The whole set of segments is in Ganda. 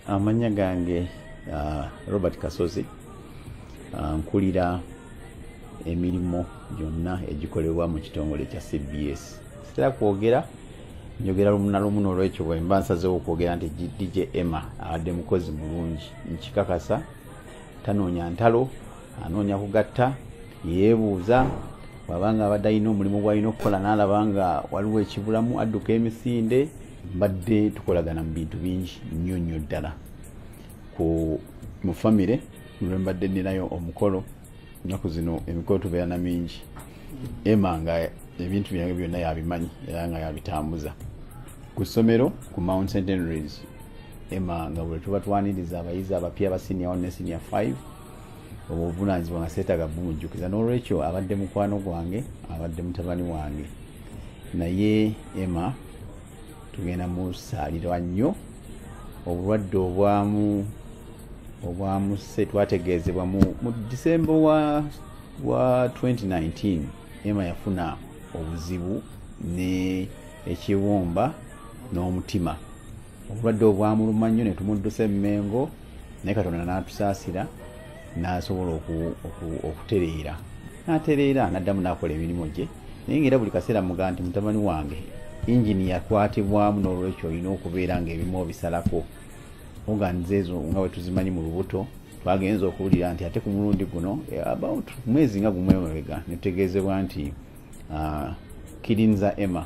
Amannya gange Robert Kasozi. Nkulira emirimu gyonna egikolebwa mu kitongole kya CBS. Sitera kwogera, njogera lumu na lumu. N'olwekyo bwe mba nsazeewo okwogera nti DJ Emma abadde mukozi mulungi, nkikakasa. Tanoonya ntalo, anoonya kugatta. Yeebuuza bw'abanga abadde alina omulimu gw'alina okukola, n'alaba nga waliwo ekibulamu, adduka emisinde. Mbadde tukolagana mu bintu bingi nnyo nnyo ddala. Ku mu famire lwe mbadde ninayo omukolo, ennaku zino emikolo tubeera na mingi, Emma nga ebintu byange byonna yabimanyi era nga yabitambuza. Ku ssomero ku Mount St Henrys, Emma nga bwe tuba twaniriza abayizi abapya aba senior 1 ne senior 5, obuvunanyizibwa nga seetaaga bumujjukiza. N'olwekyo abadde mukwano gwange, abadde mutabani wange. Naye Emma tugenda musaalirwa nnyo. Obulwadde obwamuse twategeezebwa mu December wa 2019. Emma yafuna obuzibu ne ekibumba n'omutima. Obulwadde obwamuluma nnyo ne tumuddusa Emmengo, naye Katonda n'atusaasira n'asobola okutereera, n'atereera, n'addamu n'akola emirimu gye. Naye ngaera buli kaseera mugaa nti, "Mutabani wange, ingini yakwatibwamu, n'olwekyo olina okubeera ng'ebimu obisalako." Organs ezo nga bwe tuzimanyi mu lubuto. Twagenza okuwulira nti ate ku mulundi guno, about mwezi nga gumu emabega, netutegeezebwa nti kidney za Emma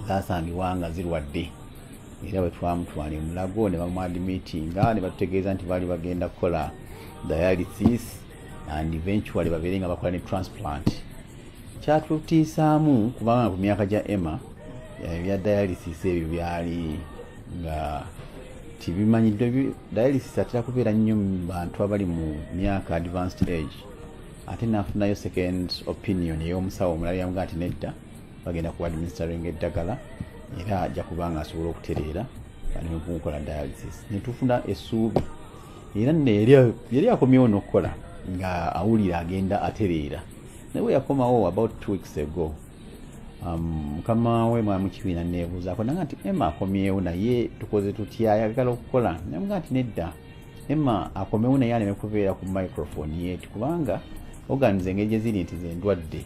zasangibwa nga zirwadde. Era bwe twamutwala Emulago ne bamuadmittinga, ne batutegeeza nti baali bagenda kukola dialysis and eventually babeere nga bakola ne transplant. Kyatutiisaamu kubanga ku myaka gya Emma ebya dialysis ebyo byali nga tibimanyiddwa. Dialysis atera kubeera nnyo mu bantu abali mu myaka advanced age. Ate nafunayo second opinion ey'omusawo omulala, yamugaa nti nedda, bagenda ku administering eddagala era ajja kuba nga asobola okutereera baleme kumukola dialysis. Netufuna essuubi era nno yali akomyewo n'okukola nga awulira agenda atereera. Naye bwe yakomawo about 2 weeks ago, mukama we mwami kibiina neebuuzaako nanga nti, "Emma akomyewo, naye tukoze tutya? Ayagala okukola." Namugaa nti nedda, Emma akomewo naye aleme kubeera ku microphone yeeti, kubanga organs engeri gye ziri nti zendwadde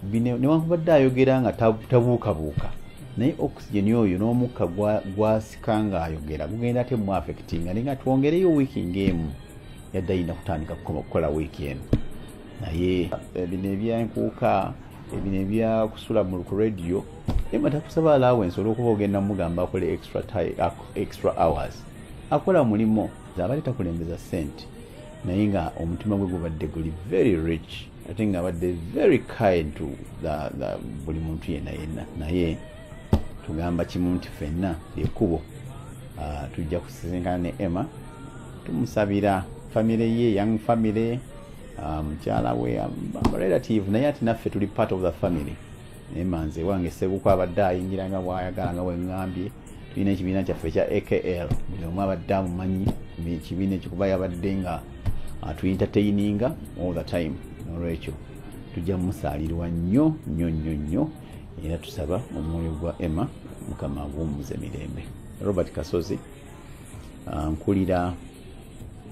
bino, newankubadde ayogera nga tabuukabuuka, naye oxygen oyo n'omukka gwasika ng'ayogera gugenda ate mu affectinga. Naye nga twongereyo wiiki ng'emu, yadde ayina kutandika kukola wiiki eno. Naye bino ebyenkuuka, bino ebyakusula mu ku radio, Emma takusaba allowance olwokuba ogenda mugamba akole extra hours. Akola mulimu, abadde takulembeza sente, naye nga omutima gwe gubadde guli very rich, ate nga abadde very kind to buli muntu yenna yenna. Naye tugamba kimu nti ffenna ekkubo tujja kusisinkana ne Emma. Tumusabira famire ye, young family, mukyala we, relative, naye ati naffe tuli part of the family. Emma nze wange Sebuko abadde ayingira nga bwayagala. Nga bweŋŋambye, tulina ekibiina kyaffe ekya AKL, buli omu abadde amumanyi ekibiina ekyo kuba yabadde nga atuentertaininga all the time. Olwekyo tujja mumusaalirwa nnyo nnyo nnyo nnyo, era tusaba omwoyo gwa Emma Mukama aguwummuze mirembe. Robert Kasozi, nkulira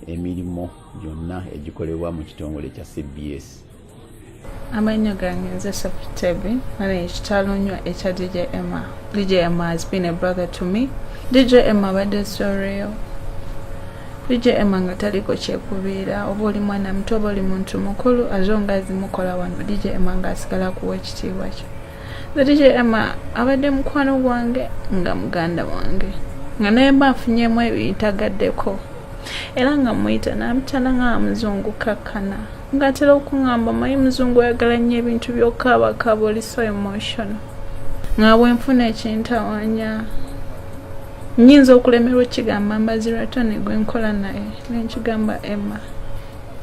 emirimu gyonna egikolebwa mu kitongole kya CBS. Amannya gange nze Sophie. Mane ekitalo nnyo ekya DJ Emma. DJ Emma has been a brother to me. DJ Emma abadde so real. DJ Emma nga taliko kyekubiira, oba oli mwana muto oba oli muntu mukulu, as long as mukola wano, DJ Emma ng'asigala kuwa ekitiibwa kye. The DJ Emma abadde mukwano gwange nga muganda wange, nga naye mba nfunyemu ebintagaddeko era nga muyita nampitana nga muzungu kakkana, ng'atera okuŋŋamba, "Manyi muzungu oyagala nnyo ebintu by'okaabakaaba, oli so emotional." Nga bwe nfuna ekintawanya nnyinza okulemerwa okigamba Mbazirwatone gwe nkola naye, nenkigamba Emma.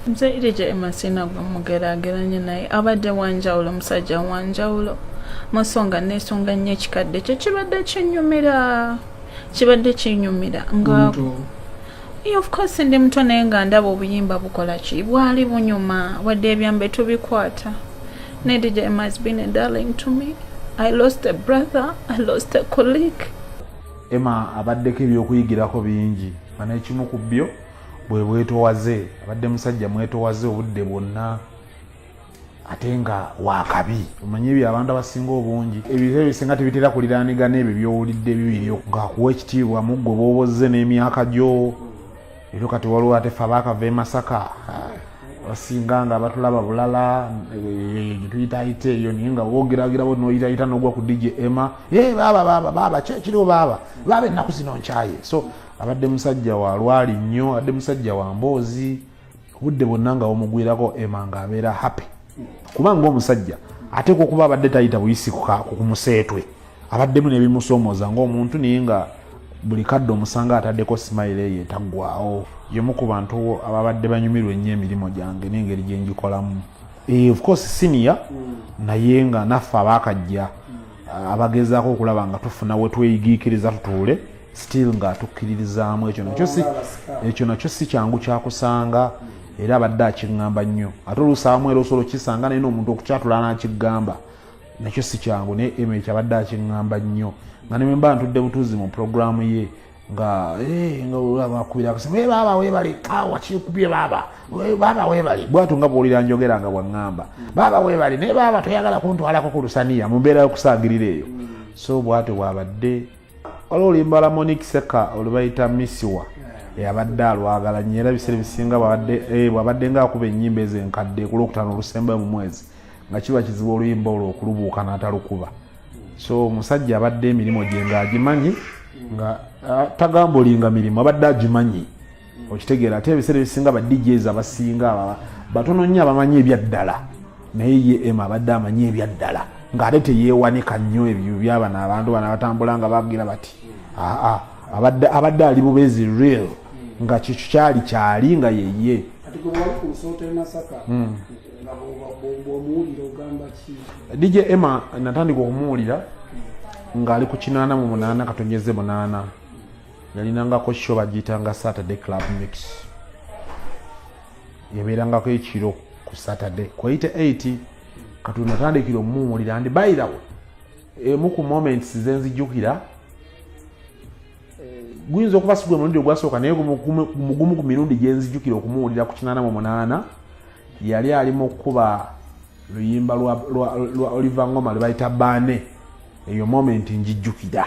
Nze DJ Emma sirina gwe mugeraageranye naye. Abadde wanjawulo, musajja wanjawulo mu nsonga. Neesonga nnyo ekikadde kyo, kibadde kinyumira, kibadde kinyumira nga. Yeah, of course ndi muto, naye nga ndaba obuyimba bukola ki, bwali bunyuma, wadde ebyambe tubikwata. Ne DJ Emma has been a darling to me. I lost a brother, I lost a colleague. Emma abaddeko ebyokuyigirako bingi. Nga n'ekimu ku byo bwe bwetowaze. Abadde musajja mwetowaze obudde bwonna, ate nga wakabi. Omanyi ebyo abantu abasinga obungi ebiro ebisinga tebitera kuliraanigana ebyo byowulidde bibiri, ng'akuwa ekitiibwa mu ggwe bw'obozze n'emyaka gyo. Era kati waliwo ate ffe abaakava e Masaka abasinga nga batulaba bulala, gyetuyitayita eyo, naye nga wogeragerawo noyitayita nogwa ku DJ Emma, baaba baaba baaba kiriwo baaba baaba ennaku zino nkyaye. So abadde musajja wa lwali nnyo, abadde musajja wa mboozi obudde bwonna, nga womugwirako Emma ng'abeera happy, kubanga omusajja ateekwa okuba abadde tayita buyisi ku museetwe, abaddemu n'ebimusoomooza ng'omuntu, naye nga buli kadde omusanga ataddeko smile eyo etaggwawo. Y'omu ku bantu ababadde banyumirwa ennyo emirimu gyange n'engeri gye ngikolamu. Of course senior, naye nga naffe abaakajja abagezaako okulaba nga tufuna we tweyigiikiriza tutuule, still ng'atukkiririzaamu. Ekyo nakyo si kyangu kyakusanga, era abadde akiŋŋamba nnyo. Ate oluusi abamu era osobola okukisanga, naye n'omuntu okukyatula n'akigamba nakyo si kyangu. Naye Emma ekyo abadde akiŋŋamba nnyo, nga ne bwe mba ntudde butuuzi mu puroguramu ye, nga nga akubira akasimu, "Eh, baaba weebale, ah, wakikubye baaba, baaba weebale." Bwatyo nga bwolira njogera nga bwaŋŋamba, "Baaba weebale, naye baaba toyagala kuntwalako ku lusaniya," mu mbeera y'okusaagirira eyo. So bwatyo bwabadde. Waliwo oluyimba lwa Monique Seka olubayita Misiwa, eyabadde alwagala nnyo, era ebiseera ebisinga bw'abadde ng'akuba ennyimba ezo enkadde ku Lwokutaano olusembayo mu mwezi, nga kiba kizibu oluyimba olwo okulubuuka n'atalukuba. So omusajja abadde emirimu gye ng'agimanyi, nga tagamba olinga mirimu abadde agimanyi, okitegeera? Ate ebiseera ebisinga ba DJs abasinga batono nnyo abamanyi ebyaddala, naye ye Emma abadde amanyi ebyaddala, ng'ate teyeewanika nnyo ebyo byabano abantu bano abatambula nga bagira bati aa. Abadde ali bubeezi real, nga kikyo kyali kyali nga yeye. Kati gwe wali ku lusooto e Masaka, nga bw'omuwulira ogamba ki? DJ Emma natandika okumuwulira ng'ali ku 88.8. Yalinangako show bagiyitanga Saturday Club Mix, yabeerangako ekiro ku Saturday ku 88. Kati natandikira omumuwulira ndi by the way, emu ku moments zenzijjukira, guyinza okuba si gwe mulundi ogwasooka, naye gumu ku mirundi gyenzijjukira okumuwulira ku 88, yali ali mu kukuba luyimba lwa Oliver Ngoma lwe bayita Baane. Eyo moment njijjukira.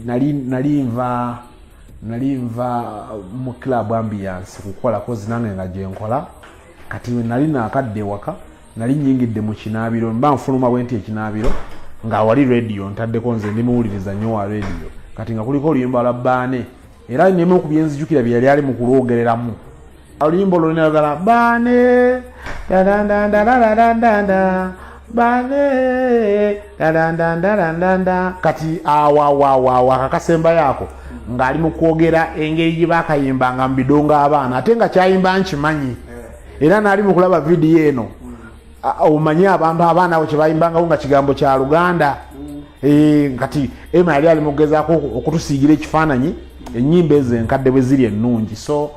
Nali nva mu Club Ambiance kukola kozi nange nga gyenkola. Kati we nali naakadde ewaka, nali nyingidde mu kinaabiro, mba nfuluma bwe nti ekinaabiro, nga wali radio ntaddeko, nze ndi muwuliriza nnyo wa radio. Kati nga kuliko oluyimba lwa Baane, era nemu ku byenzijukira bye yali ali mu kulwogereramu oluyimba olwo, linayogala baane dadandandadadadanda baane dadandandadandanda. Kati awawawawa akakasembayo ako ng'ali mu kwogera engeri gye bakayimbanga mu bidongo abaana, ate nga kyayimba nkimanyi, era naali mu kulaba vidiyo eno. Omanyi abantu abaana abo kyebayimbangawo nga kigambo kya Luganda. Kati Emma yali ali mukugezaako okutusiigira ekifaananyi ennyimba ezo enkadde bwe ziri ennungi. So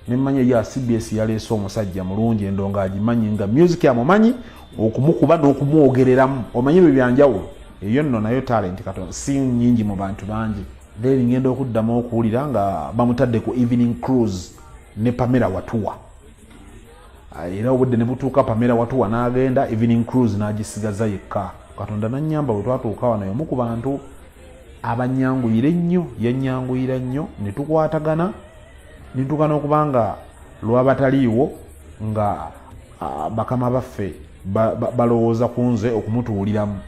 nemanya ya CBS yaleese omusajja mulungi, endongo agimanyi, nga music amumanyi okumukuba n'okumwogereramu, omanyi ebyo byanjawulo. Eyo nno nayo talent katono si nyingi mu bantu bangi. Then ngenda okuddamu okuwulira nga bamutadde ku Evening Cruise ne Pamela Watuwa. Era obudde ne butuuka, Pamela Watuwa n'agenda, Evening Cruise n'agisigaza yekka. Katonda nanyamba bwe twatuuka wano, yomu ku bantu abanyanguyira ennyo, yanyanguyira nnyo ne tukwatagana, nentuuka n'okuba nga lwaba taliiwo nga bakama baffe balowooza ku nze okumutuuliramu.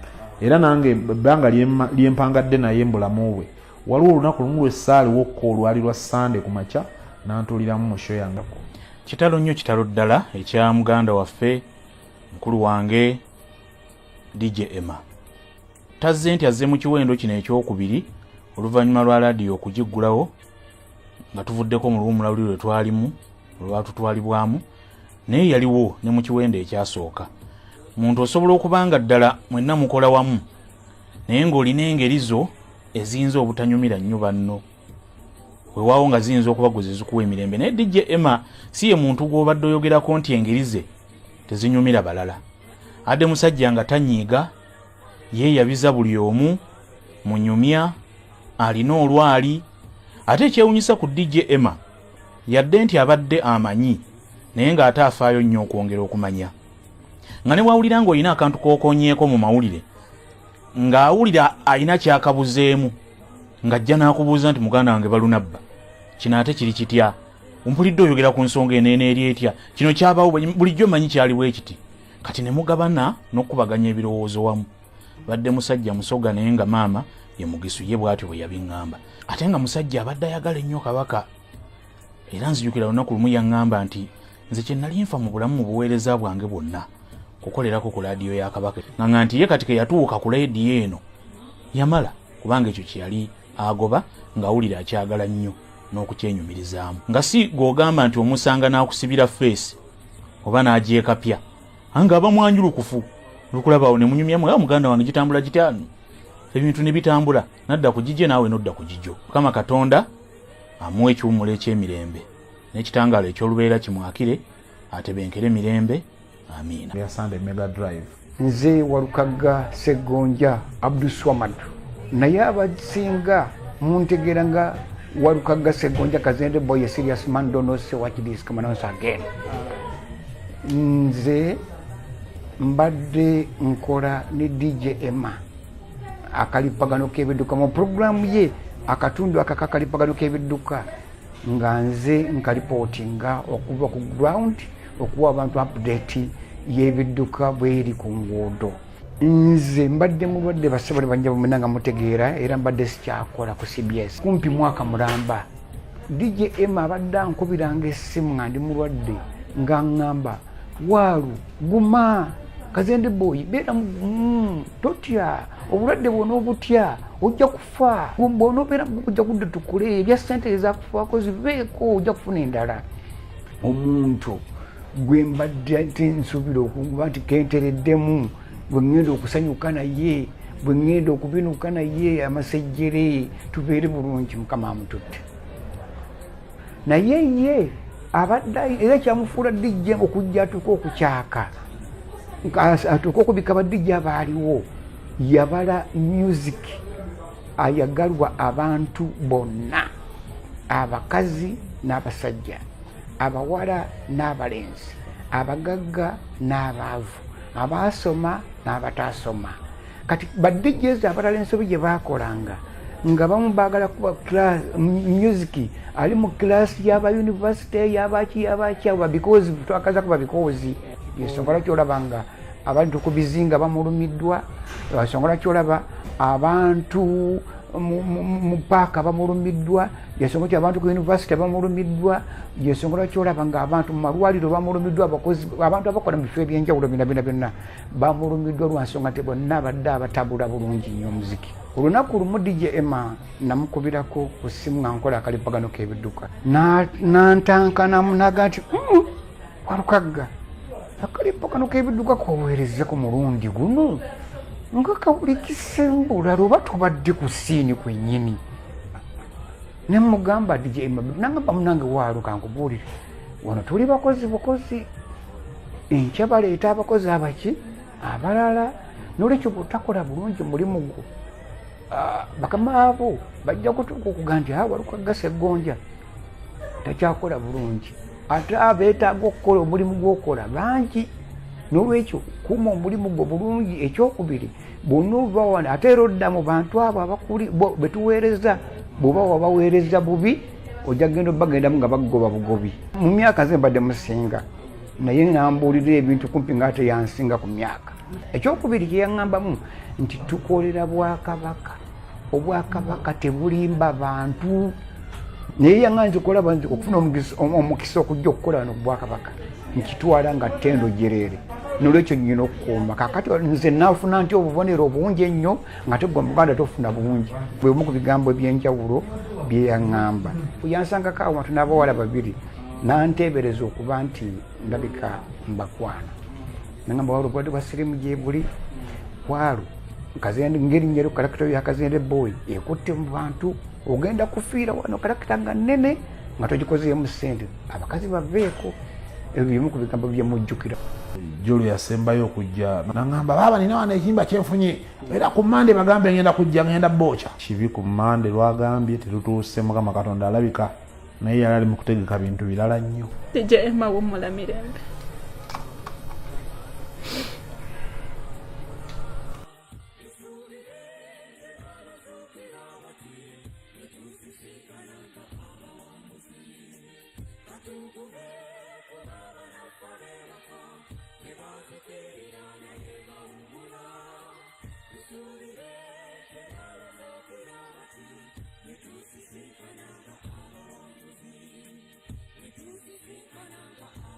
Era nange ebbanga lyempangadde naye mu bulamu bwe, waliwo olunaku lumu lwessaaliwokko, olwali lwa Sande ku makya, nantuuliramu mu show yange. Kitalo nnyo, kitalo ddala ekya muganda waffe, mukulu wange DJ Emma. Tazze nti azze mu kiwendo kino ekyokubiri oluvannyuma lwa laadiyo okugiggulawo, nga tuvuddeko mu luwumula luli lwe twalimu olwatutwalibwamu, naye yaliwo ne mu kiwendo ekyasooka. Muntu osobola okuba nga ddala mwenna mukola wamu, naye ng'olina engeri zo eziyinza obutanyumira nnyo banno, weewaawo nga ziyinza okuba gwe zezikuwa emirembe, naye DJ Emma si ye muntu gw'obadde oyogerako nti engeri ze tezinyumira balala. Adde musajja nga tanyiiga, yeeyabiza buli omu, munyumya, alina olwali. Ate ekyewunyisa ku DJ Emma, yadde nti abadde amanyi, naye ng'ate afaayo nnyo okwongera okumanya, nga ne bwawulira ng'olina akantu k'okonyeeko mu mawulire, ng'awulira alina kyakabuzeemu, ng'ajja n'akubuuza nti, "Muganda wange Balunabba, kino ate kiri kitya? Mpulidde oyogera ku nsonga eno, eno eri etya? Kino kyabawo bulijjo manyi kyaliwo ekiti." Kati ne mugabana n'okukubaganya ebirowoozo wamu. Badde musajja Musoga, naye nga maama ye Mugisu, ye bw'atyo bwe yabiŋŋamba. Ate nga musajja abadde ayagala ennyo Kabaka, era nzijukira lunaku lumu yaŋŋamba nti, "Nze kye nali nfa mu bulamu, mu buweereza bwange bwonna, kukolerako ku laadiyo ya Kabaka." Ŋŋanga nti ye kati ke yatuuka ku leediyo eno yamala, kubanga ekyo kye yali agoba ng'awulira akyagala nnyo n'okukyenyumirizaamu, nga si gw'ogamba nti omusanga n'akusibira face oba n'agyekapya, anga aba mwanjulukufu. Lukulabaawo ne munyumyamu, "Ah, muganda wange, gitambula gitya?" Ebintu ne bitambula, nadda ku gigye, naawe nodda ku gigyo. Mukama Katonda amuwa ekiwummulo eky'emirembe, n'ekitangaalo eky'olubeera kimwakire, atebenkere mirembe. Amiina. Ya Sunday Mega Drive. Nze Walukagga Seggonja Abduswamad, naye abasinga muntegeera nga Walukagga Seggonja Kazende Boy, serious man, don't know say what this come announce again. Nze mbadde nkola ne DJ Emma akalipagano k'ebidduka mu puroguramu ye, akatundu aka kakalipagano k'ebidduka, nga nze nkalipootinga okuva ku ground okuwa abantu update y'ebidduka bweri ku nguudo. Nze mbadde mulwadde, basebo ne banjabo mwenna nga mutegeera, era mbadde sikyakola ku CBS kumpi mwaka mulamba. DJ Emma abadde ankubiranga essimu nga ndi mulwadde, nga ŋŋamba, "Waalu, guma, Kazende Boy, beera mugumu, totya, obulwadde bwona obutya ojja kufa, bw'onoobeera mugumu ojja kudda tukule, ebya ssente ezakufaako ziveeko, ojja kufuna endala." Omuntu gwe mbadde nsuubira okuba nti kentereddemu, bwe ŋŋenda okusanyuka naye, bwe ŋŋenda okubinuka naye amasejjere, tubeere bulungi, Mukama amututte. Naye ye abadde era kyamufuula DJ okujja atuuke okukyaka, atuuke okubika ba DJ abaaliwo, yabala music ayagalwa abantu bonna, abakazi n'abasajja, abawala n'abalenzi, abagagga n'abaavu, abaasoma n'abataasoma. Kati ba DJs abalala ensobi gye baakolanga, nga bamu baagala kuba music ali mu class y'aba university, yabaki, yabaki, abo because twakaza kuba because ensonga lwaki olaba nga abantu ku bizinga bamulumiddwa, ensonga lwaki olaba abantu mu paaka bamulumiddwa, yensonga lwaki abantu ku university bamulumiddwa, yensonga lwaki olaba nga abantu mu malwaliro bamulumiddwa, abakozi, abantu abakola mu bifo ebyenjawulo byonna byonna byonna bamulumiddwa, lwansonga nti bonna abadde abatabula bulungi nnyo omuziki. Olunaku lumu DJ Emma namukubirako ku ssimu nga nkola akalipagano k'ebidduka, nantankanamu naga nti, "Walukagga, akalipagano k'ebidduka koweereze ku mulundi guno nga kawulikisembulala, oba tobadde ku scene kwennyini?" Nemugamba, "DJ Emma," nangamba, "munange Waaluka, nkubuulire, wano tuli bakozi bukozi, enkya baleeta abakozi abaki abalala, nolwekyo bwotakola bulungi mulimu gwo, bakama abo bajja kutuuka okuga nti, 'Ah, Walukagga Seggonja takyakola bulungi,' ate abeetaaga okukola omulimu gwokola bangi, nolwekyo kuuma omulimu gwo bulungi. Ekyokubiri, bw'onoova wano ate era odda mu bantu abo abakuli betuweereza, bw'oba wabaweereza bubi ojja kugenda obagendamu nga bagoba bugobi." Mu myaka ze mbadde musinga, naye nambuulira ebintu kumpi nga ate yansinga ku myaka. Ekyokubiri kyeyaŋŋambamu nti tukolera bwakabaka, obwakabaka tebulimba bantu. Naye yaŋŋa nti kolaba nti okufuna omukisa okujja okukola wano ku bwakabaka nkitwala nga ttendo jereere, nolwekyo nyina okukuuma. Kakati nze nafuna nti obubonero obungi ennyo nga tegwa muganda tofuna bungi. Bwebumu ku bigambo ebyenjawulo byeyaŋŋamba. Yansangako awantu n'abawala babiri, nanteebereza okuba nti ndabika mbakwana, nagamba, "Wali obulwadde bwa sirimu gyebuli, waalu ngeri nyero character ya Kazende Boy ekutte mu bantu, ogenda kufiira wano, character nga nnene nga togikozeemu ssente, abakazi baveeko." Ebyo bimu ku bigambo byemujjukira. Jolo yasembayo okujja nangamba, baaba nina wano ekiyimba kyenfunye, era ku Mande bagambe ngenda kujja, ngenda booca kibi. Ku Mande lwagambye tetutuuse. Mukama Katonda alabika naye yali ali mu kutegeka bintu birala nnyo. DJ Emma, wummula mirembe.